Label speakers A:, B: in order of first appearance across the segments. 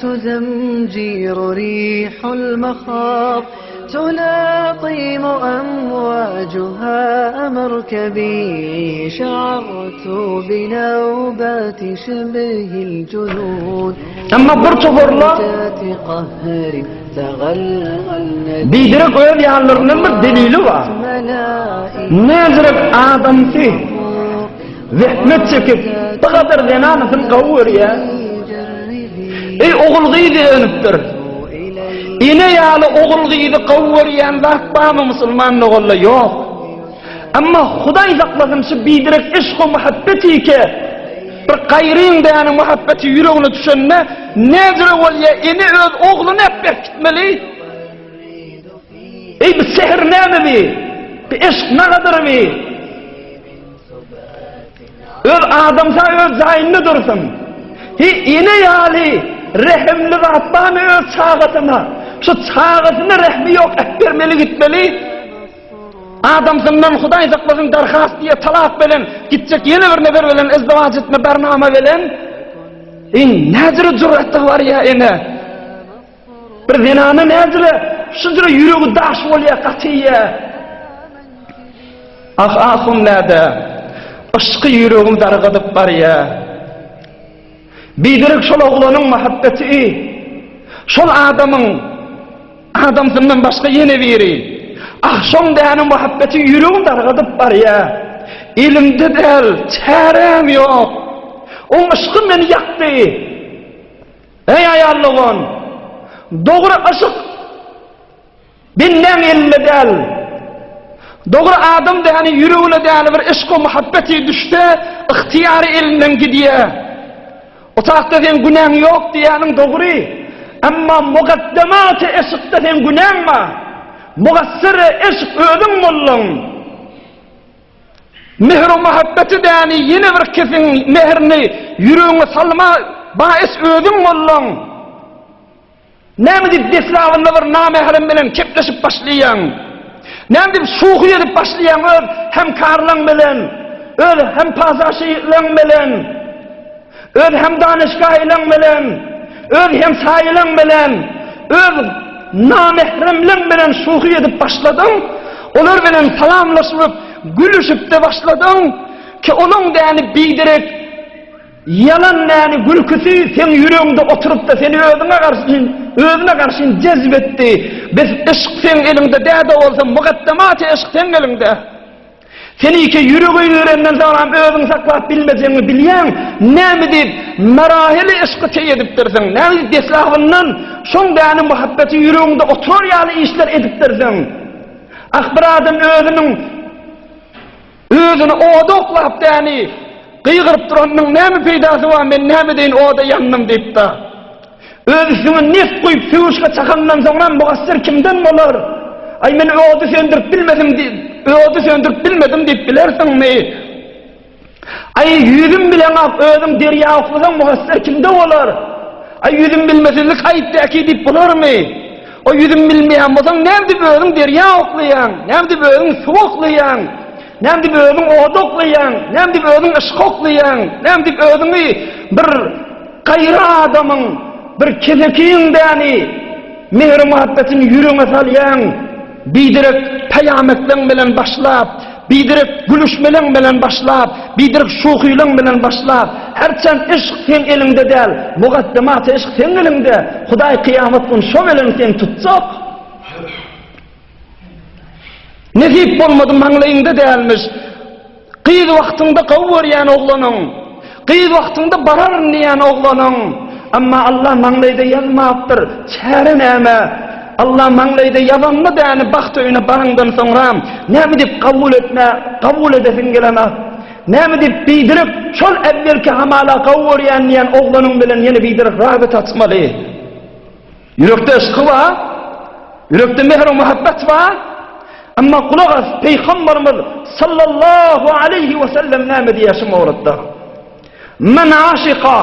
A: تزمجير ريح المخاض تلاطيم أمواجها مركبي شعرت بنوبات شبه الجنون
B: Emma bir toparla
A: قهر تغلغلن
B: biderek öz ýanlaryndan bir delili bar. Näzirek adamsy zähmet çekip, bir gadar zenanysyny gowy görýär. Eý ogul gyz önüpdir. Ene ýaly ogul gyzy gowy görýän zat barmy musulman doganlar? Ýok. Emma Hudaý saklasyn şu biderek yşk-u muhabbet ike bir gaýryň däniň muhabbeti ýüregine düşende näjüre bolýar ene öz ogluny äpberkitmeli. Eý bu sehr näme bi? Bu yşk nagadyr bi? Öz adamsa öz jaýynda dursun. Hi ene ýaly rehimli zat barmy öz çagasyna? Şu çagasyna rehmi ýok äpbermeli gitmeli. Adamsyndan Hudaý saklasyn darhast diýe talak bilen gitjek ýene bir nefer bilen izdiwaç etme barnama bilen. Eý näjüre jüretli bar ýa ene? Bir zenana näjüre şujüre ýüregi daş bolýa gatyýa. Ah ahun näde? Yşky ýüregim dargadyp barýa. Biderek şol oglanyň muhabbeti, şol adamyň adamsyndan başga ýene biri. Ah şoň däniň muhabbeti ýüregim dargadyp barýa. Elimde däl, çäräm ýok. Oň yşky meni ýakdy. Eý aýal dogan, dogry yşk bendäň elinde däl. Dogry adam däni ýüregine däni bir yşk-u muhabbeti düşse, ygtyýary elinden gidýär. Otagda seň günäň ýok diýýäniň dogry. Emma mugaddematy yşkda seň günäň bar. Mugassyry yşk özüň bolduň. Mähir-u-muhabbeti däni ýene bir kesiň mähirini ýüregiňe salma baes özüň bolduň. Näme diýip deslabynda bir namährem bilen kepleşip başlaýaň? Näme diýip şuhy edip başlaýaň öz hemkarlaň bilen, öz hempazaşylaň bilen, öz hemdanyşgaýlaň bilen, öz hemsaýylaň bilen, öz namähremleň bilen şuhy edip başladyň? Olar bilen salamlaşyp, gülüşip-de başladyň ki, olaň däni biderek Ýalan näni gülküsi seň ýüregiňde oturypda seni özüňe garşy özüne garşyn jezp etdi. Biz yşk seň eliňde däde bolsa mugaddamaty yşk seň eliňde. Seni iki ýürege girenden soňram özüňi saklap bilmejegiňi bilýäň. Näme diýip marahili yşky teý edipdirsiň? Näme diýip deslabyndan şoň däni muhabbeti ýüregiňde oturar ýaly işler edipdirsiň? Ah bir adam özüniň Özüni oda oklap däni, gygyryp duranynyň näme peýdasy bar, men näme edeýin oda ýandym diýip-de. Öz üstüňe neft guýup sögüşge çakandan soňra mugassir kimden bolar? Aý men ody söndürip bilmedim diýip, ody söndürip bilmedim diýip bilersiňmi? Aý ýüzüm bileňok özüň derýa oklasaň mugassir kimde bolar? Aý ýüzüm bilmesizlik aýyp däki diýip bolarmy? O ýüzüm bilmeýän bolsaň, näme diýip özüň derýa oklaýaň? Näme diýip özüň suw oklaýaň? Näme diýip özüň oda oklaýaň? Näme diýip özüň yşka oklaýaň? Näme diýip özüňi bir gaýry adamyň, bir kesekiň däni mähir-muhabbetini ýüregiňe salýaň? Biderek peýametleň bilen başlap, biderek gülüşmeleň bilen başlap, biderek şuhylaň bilen başlap, herçen yşk seň eliňde däl, mugaddematy yşk seň eliňde, Hudaý kyýamat gün şo bilen seni tutjak. Nesip bolmady maňlaýyňda dälmiş. Gyz wagtyňda gowy görýän oglanyň, gyz wagtyňda bararyn diýýän oglanyň, emma Allah maňlaýda ýazmapdyr, çäre näme? Allah maňlaýda ýazanda däni bagt öýüne baraňdan soňram näme diýip kabul etme, kabul edesiň gelenok? Näme diýip biderek şol äwwelki hamala gowy görýän diýen oglanyň bilen ýene biderek rabyt açmaly? Ýürekde yşky bar, ýürekde mähir-muhabbet bar. Emma gulak as, Pygamberimiz sallallahu aleýhi we sellem näme diýýär şu mowrutda? Men aşyka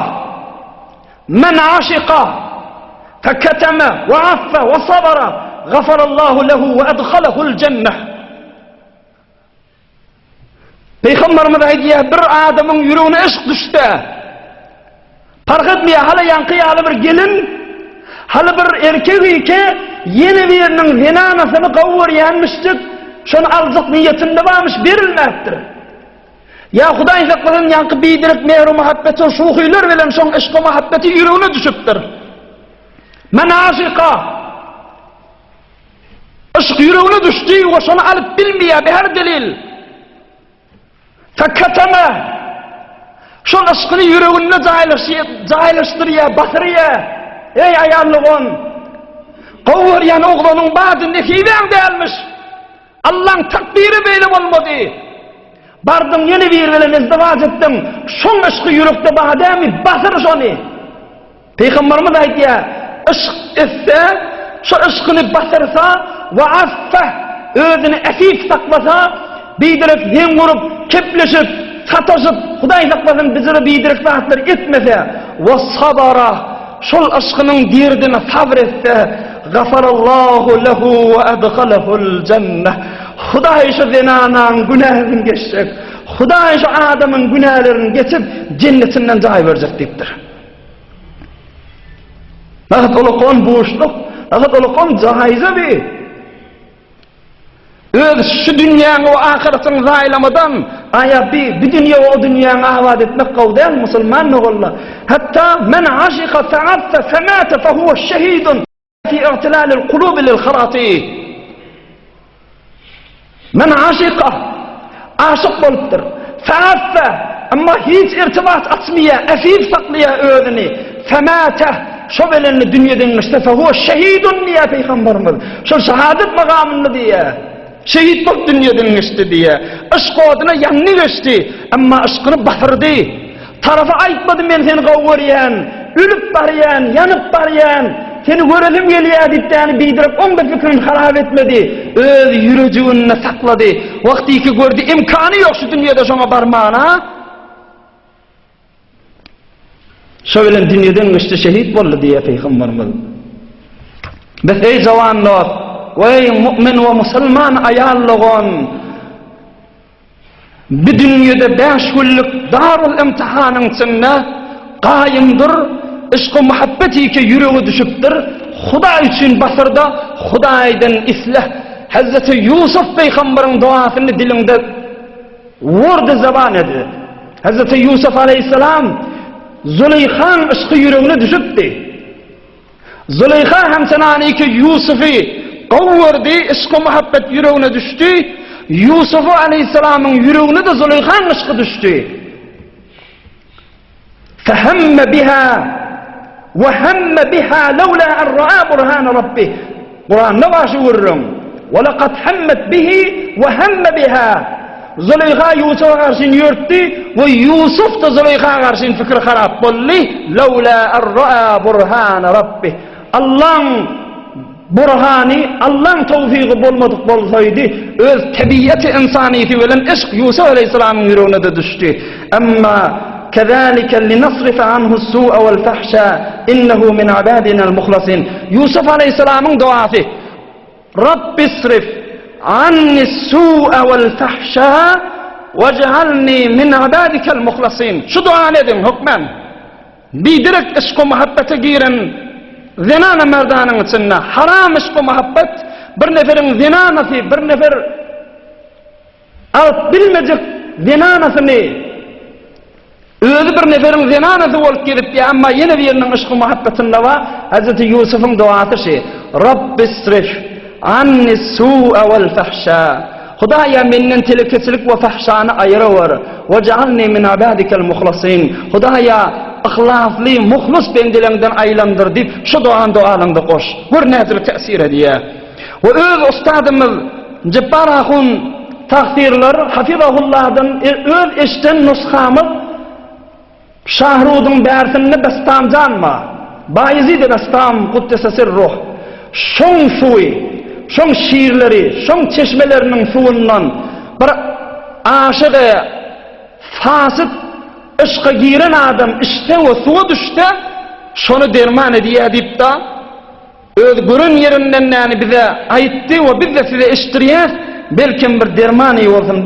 B: Men aşyka feketeme we affa we sabara gafarallahu lehu we edhalehul jenneh. Pygamberimiz aýdýar, bir adamyň ýüregine yşk düşse, Parh etmeýär, haly ýaňky ýaly bir gelin, haly bir erkek ike, ýene biriniň zenanasyny gowy görýänmişjik, şony aljak niýetinde barmyş, berilmäpdir. Ýa Hudaý saklasyn, ýaňky biderek mähir-muhabbeti şuhylar bilen şoň yşky-muhabbeti ýüregine düşüpdir. Men aşyka. Yşk ýüregine düşdi we şony alyp bilmeýär, bi her delil. Feketeme. Şol yşkyny ýüreginde jaýlaşdyrýar, basyrýar. Eý aýal dogan! Gowy görýän oglanyň bady nesibäň dälmiş. Allaň takdyry beýle bolmady. Bardyň ýene biri bilen izdiwaç etdiň. Şoň yşky ýürekde bar dälmi? Basyr şony. Pygamberimiz aýdýar, Yşk etse, şo yşkyny basyrsa, we affe, özüni efif saklasa, biderek heň urup, kepleşip, sataşyp, Hudaý saklasyn bijire biderek zatlar etmese, we sabara, şol yşkynyň derdine sabr etse, gafarallahu lehu we edhalehul jenneh. Hudaý şo zenanaň günäsini geçjek, Hudaý şo adamyň günälerini geçip, jennetinden jaý berjek diýipdir. Nahat ulakan buşluk, nahat ulakan jaýza bi. Öz şu dünýäňi we ahyratyňy zaýalamadan, aýa bi, bi dünýe we o dünýäňi abat etmek gowy däl, musulman doganlar. Hatda men aşyka fe'affe femate fehuve şehidun. Fi i'tilalil kulubi lil harati. Men aşyka, aşyk bolupdyr. Feaffe, emma hiç irtibat açmaýar, efif saklaýar özüni. Femate, şo belenli dünýeden geçse, fehuve şehidun diýýär Pygamberimiz. Şol şehadet magamynda diýýär. Şehit bolup dünýeden geçdi diýýär. Yşk oduna ýandy geçdi, emma yşkyny basyrdy. Tarapy aýtmady men seni gowy görýän, ölüp barýan, ýanyp barýan, seni göresim gelýär diýip däni biderek oň-da pikirini harap etmedi. Öz ýürejiginde saklady. Wagtyky gördi imkany ýok şu dünýede şoňa barmana. Şo bilen dünýeden geçdi şehit boldy diýýär Pygamberimiz. Biz eý jawan dost, we eý mu'min we musulman aýal dogan, Bi dünýede bäş günlük darul imtihanyň içinde gaýym dur, yşky-muhabbet ike ýürege düşüpdir, Hudaý üçin basyrda Hudaýdan isle. Hezreti Ýusuf peýgambaryň duasyny diliňde wurdy zeban ed. Hezreti Ýusuf aleýhissalam Züleýhaň yşky ýüregine düşüpdi. Züleýha hem Senaniki Ýusuby gowy gördi, yşky-muhabbet ýüregine düşdi. Ýusuby aleýhissalamyň ýüregine-de Züleýhaň yşky düşdi. Fehemme biha we hemme biha lawla an ra'a burhana rabbih. Kuranda bar şu gürrüň. Ve lekad hemmet bihi we hemme biha. Züleýha Ýusufa garşyn ýörtdi we Ýusuf-da Züleýha garşyn pikiri harap boldy. Lawla an ra'a burhana rabbih. Allaň burhany, Allaň towfygy bolmadyk bolsaýdy, öz tebiaty ynsanysy bilen yşk Ýusuf aleýhissalamyň ýüregine-de düşdi. Emma kezalike linasrife anhu su'a wal fahşa innehu min ibadinal muhlasin. Ýusuf aleýhissalamyň duasy. Rabbisrif anni su'a wal fahşa wej'alni min ibadikel muhlasin. Şu duany ediň hökman. Biderek yşk-u muhabbete giren zenana merdanyň içinde haram yşk-u muhabbet bir neferiň zenanasy bir nefer alyp bilmejek zenanasyny Özi bir neferiň zenanasy bolup gezipdi, emma ýene biriniň yşky-muhabbetinde bar. Hezreti Ýusubyň duasy şi, Rabbisrif anni su'a wal fahşa. Hudaýa menden telekeçilik we fahşany aýyrawer. Wej'alni min ibadikel muhlasin. Hudaýa yhlasly, muhlus bendeleňden aýlandyr diýip, şu dogany dogalaňda goş. Gör nädür täsir edýär. We öz ustadymyz Jepbar ahun tagsyrlar hafizahullahdan öz eşden nusgamyz Şahrudyň bärsinde Bestamjan bar. Baýezid-i Bestam kuddese sirruh. Şoň suwy, şoň şirleri, şoň çeşmeleriniň suwundan bir aşygy fasyt yşka giren adam içse we suwa düşse, şony derman edýär diýip-de, Öz gören ýerinden näni bize aýtdy we biz-de size eşitdirýäs, belkem bir dermany bolsun.